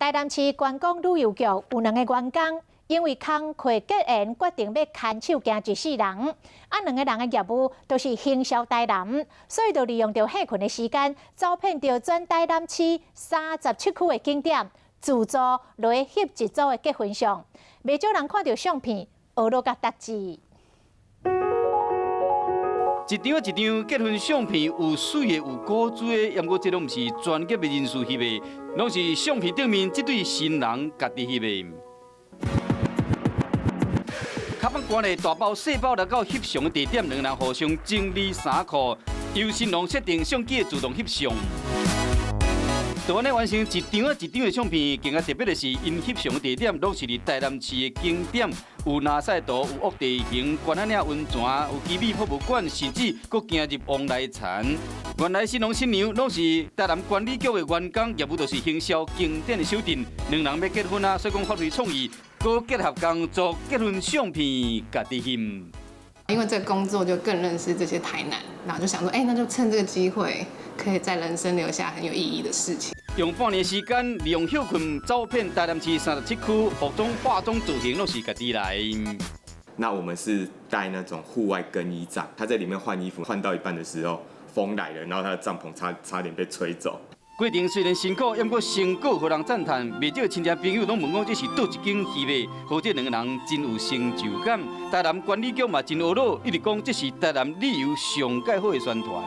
台南市觀光旅遊局有兩个員工，因為工課結緣，決定欲牽手行一世人。啊，兩个人的業務都是行銷台南，所以就利用著歇睏的時間，走遍著全台南市37區的景點，自助來翕一組的結婚相。袂少人看著相片，呵咾共達志。一張一張結婚相片，有媠的，有古錐的，毋過這攏毋是專業的人士翕的，攏是相片頂面這對新人家己翕的。較放關的大包細包來到翕相的地點，兩人互相整理衫褲，由新郎設定相機的自動翕相。就按呢完成一張仔一張的相片，更加特別的是，𪜶翕相的地點攏是佇台南市的景點，有林賽圖，有沃地形、關仔嶺溫泉，有奇美博物館，甚至閣行入旺來田。原來新郎新娘攏是台南觀旅局的員工，業務就是行銷景點的小鎮。兩人欲結婚啊，所以講發揮創意，閣結合工作結婚相片，家己翕。因為這個工作就更認識這些台南，然後就想說，哎，那就趁這個機會，可以在人生留下很有意義的事情。用半年時間，利用歇睏走遍台南市37區，服裝、化妝、造型攏是家己來。那我們是帶那種戶外更衣帳，他在裡面換衣服，換到一半的時候，風來了，然後他的帳篷差點被吹走。過程雖然辛苦，毋過成果予人讚嘆。袂少親戚朋友攏問講這是佗一間翕的，予這兩个人真有成就感。台南觀旅局嘛真呵咾，一直講這是台南旅遊上蓋好的宣傳。